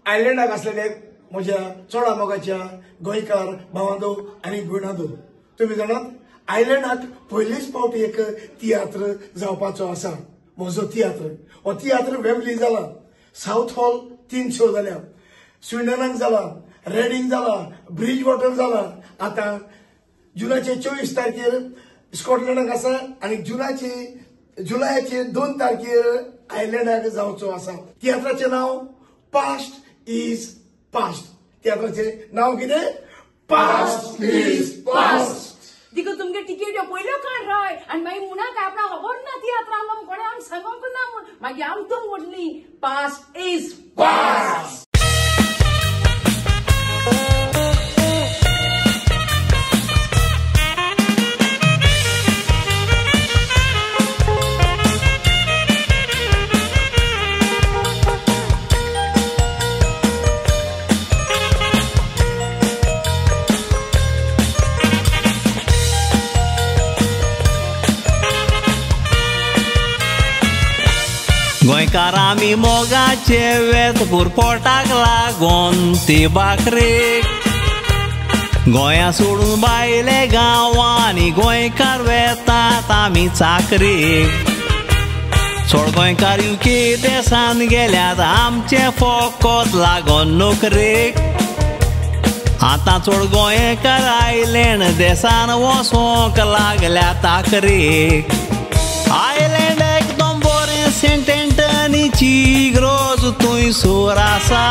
आयलंडाक आसलेले म्हज्या चोडा मोगाच्या गोंयकार भावांदो आनी भयणांदो, तुमी जाणात आयलंडाक पयलीच फावटी एक तियात्र जावपाचो आसा. म्हजो तियात्र, हो तियात्र वेम्बली जाला, सावथ हॉल 3 शो जाल्या, स्विंडनाक जाला, रेडींग जाला, ब्रिज वॉटर जाला. आतां जुनाचे 24 तारखेर स्कॉटलंडाक आसा आनी जुलयाचे 2 तारखेर आयलंडाक जावचो आसा. तियात्राचें नांव पास्ट is past. तियात्राचें नांव कितें? Past is past. दिको तुमगे टिकेट पयल्यो काड राय आनी मागीर म्हणा काय आपणाक खबर ना तियात्र आसलो कोणें आमकां सांगूंक ना म्हूण, मागीर आमकां म्हणली पास्ट is past. गोंयकार आमी मोगाचे वेत पुरपोटाक लागोन ती भाकरेक, गोंया सोडून भायले गांवांनी गोंयकार वेतात आमी चाकरेक. चड गोंयकार युके देसान गेल्यात आमचे फोकोत लागोन नोकरेक. आतां चड गोंयकार आयलँड देसान वचोंक लागल्या ताकरेक. आयलँड एकदम बरें सेंट एंटनीची ग्रोज थंय सोर आसा,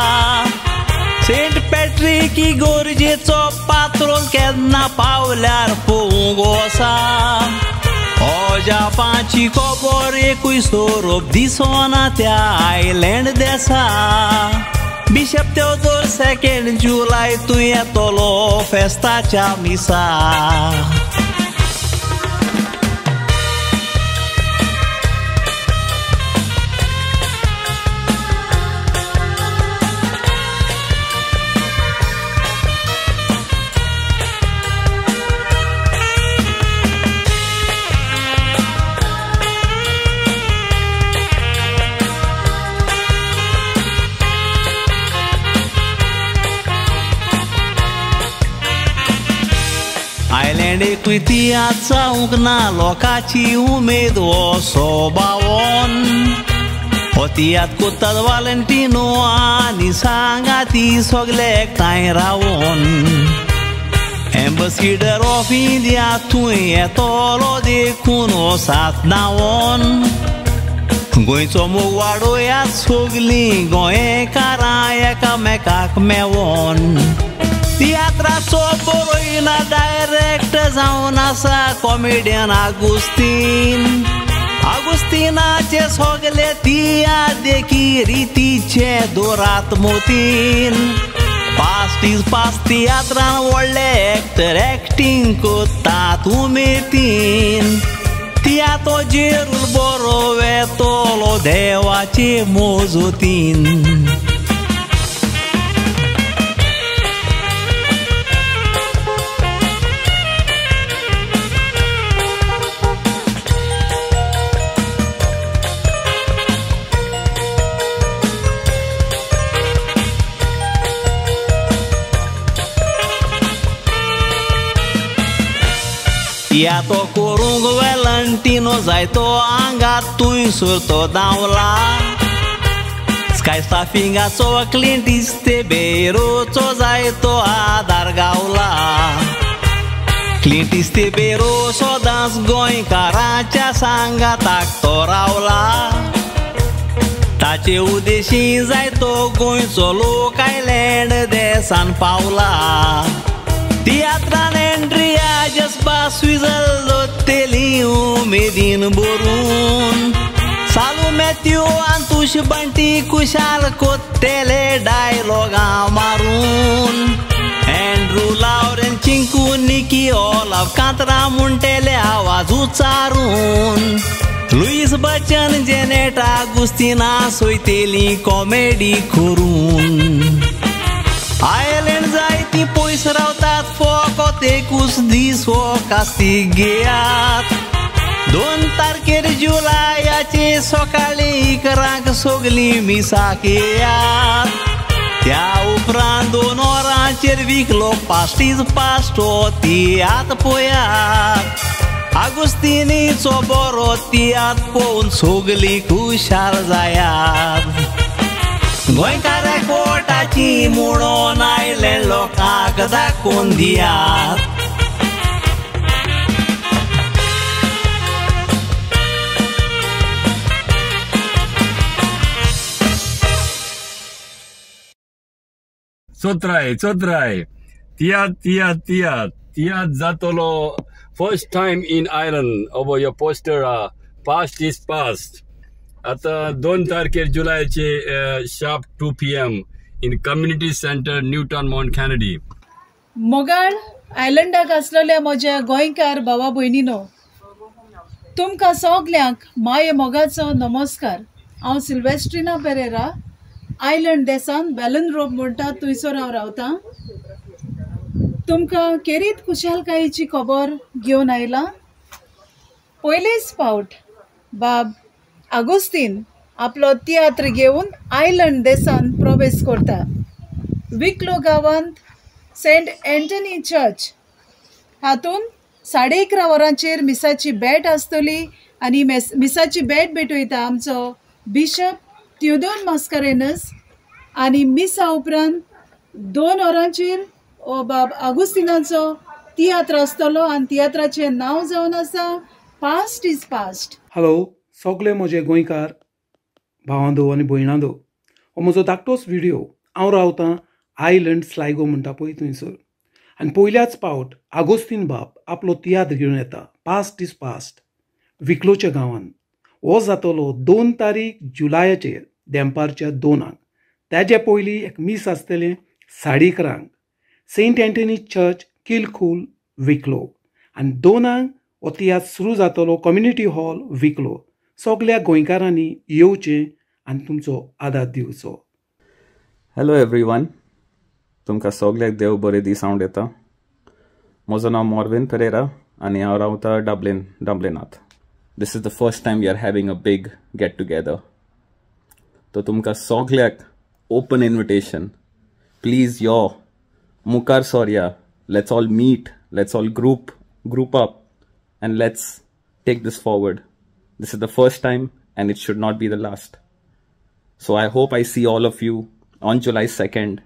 सेंट पॅट्रीक इगोर्जेचो पात्रोल केन्ना पावल्यार पोवूंक वसा. अजापाची खबर एकूय सोरोप दिसना त्या आयलँड देसा. बिशप तेवदोर 2 जुलय तूं येतलो फेस्ताच्या मिसा. आयलँड एकूय तियात्र जावंक ना लोकांची उमेद हो सोबावन. हो तियात्र कोतात वालेंटिनो आनी सांगाती सगले एकठांय रावोन. एम्बेसिडर ऑफ इंडिया थंय येतलो देखून हो साथ नावन. गोंयचो मोग वाडोयात सगलीं गोंयकारां एकामेकाक मेवोन. तियात्राचो बरोयना डायरेक्ट जावन आसा कॉमेडियन आगुस्तीन. आगुस्तीनाचे सगले तियात्र देखी रितीचे दोरात मोतीन. पास्ट is past तियात्रान व्हडले एक्टर एक्टींग कोतात उमेदीन. तियातो जेरूल बरो वेतलो देवाचे मोजोतीन. तियातो करूंक वेलंटिनो जायतो आंगात थंयसर तो धांवला. स्काय स्टाफिंगाचो क्लिंट इस्तेबेरोचो जायतो आदार गावला. क्लिंट इस्तेबेरो सदांच गोंयकारांच्या सांगाताक तो रावला. ताचे उद्देशी जायतो गोंयचो लोक आयलँड देसान पावला. तियात्रान एंड्रिया जसबा स्विजल दोतेली उमेदीन भरून. सालू मॅथ्यू आंतुश बंटी कुशाल कोत्तेले डायलॉगां मारून. एंड्रू लावरेन चिंकू निकी ओलाव कांतरा म्हणटेले आवाज उच्चारून. लुईस बच्चन जेनेट आगुस्तीना सोयतेली कॉमेडी करून. आयलँड जायती पयस रावतात फोकोत एकूच दीस हो कास्तीक घेयात. 2 तारखेर जुलयाचे सकाळी 11 सगलीं मिसाक येयात. त्या उपरांत 2 वरांचेर विकलो पास्ट is past हो तियात्र पळयात. आगुस्तिनीचो बरो तियात्र पळोवन सगलीं खुशाल जायात. गोंयकारा कोटाची म्हणून आयलँड लोकांक दाखोवन दियात. चोत्राय चोत्राय तियात्र तियात्र तियात्र तियात्र जातलो फर्स्ट टायम इन आयलंड. अबो यो पोस्टर आहा पास्ट is past. आतां 2 तारखेर जुलयाचे sharp 2 PM in community centre Newtown Mount Kennedy. मोगाळ आयलंडाक आसलेल्या म्हज्या गोंयकार भावा भयणीनो, तुमकां सगल्यांक माये मोगाचो नमस्कार. हांव सिल्वेस्ट्रिना पेरेरा, आयलंड देसान बेलन रोप म्हणटा थंयसर हांव रावतां. तुमकां केरीत खुशालकायेची खबर घेवन आयलां. पयलेच फावट बाब आगुस्तीन आपलो तियात्र घेवन आयलंड देसान प्रवेश करता. विकलो गांवांत सेंट एंटनी चर्च हातून 11:30 वरांचेर मिसाची भेट आसतली आनी मिसाची भेट भेटयता आमचो बिशप त्योदोर मास्कारेनस. आनी मिसा उपरांत 2 वरांचेर ओ बाब आगुस्तिनाचो तियात्र आसतलो आनी तियात्राचें नांव जावन आसा पास्ट is past. Hello सगळे म्हजे गोंयकार भावांदो आनी भयणांदो, हो म्हजो धाकटोच व्हिडियो. हांव रावतां आयलंड स्लायगो म्हणटा पळय थंयसर. आनी पयल्याच फावट आगोस्तीन बाब आपलो तियात्र घेवन येता पास्ट is past विकलोच्या गांवांत. हो जातलो 2 तारीख जुलयाचेर देंपारच्या 2. ताजे पयलीं एक मीस आसतलें 11:30 सेंट एंटनी चर्च किलखूल विकलो. आनी 2 हो तियात्र सुरू जातलो कम्युनिटी हॉल विकलो. सगल्या गोंयकारांनी येवचें आनी तुमचो आदार दिवचो. हॅलो एवरीवन, तुमकां सगल्याक देव बरें दीस हांव दिता. म्हजो नांव मॉर्विन पेरेरा आनी हांव रावता डब्लिनांत. This is the first time we are having a big get together. तो तुमकां सगल्याक ओपन इन्विटेशन, प्लीज यो, मुखार सोरया. Let's all meet, let's all group up and let's take this forward. This is the first time and it should not be the last. So I hope I see all of you on July 2nd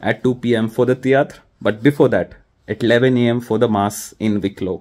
at 2 PM for the theatre, but before that at 11 AM for the mass in Wicklow.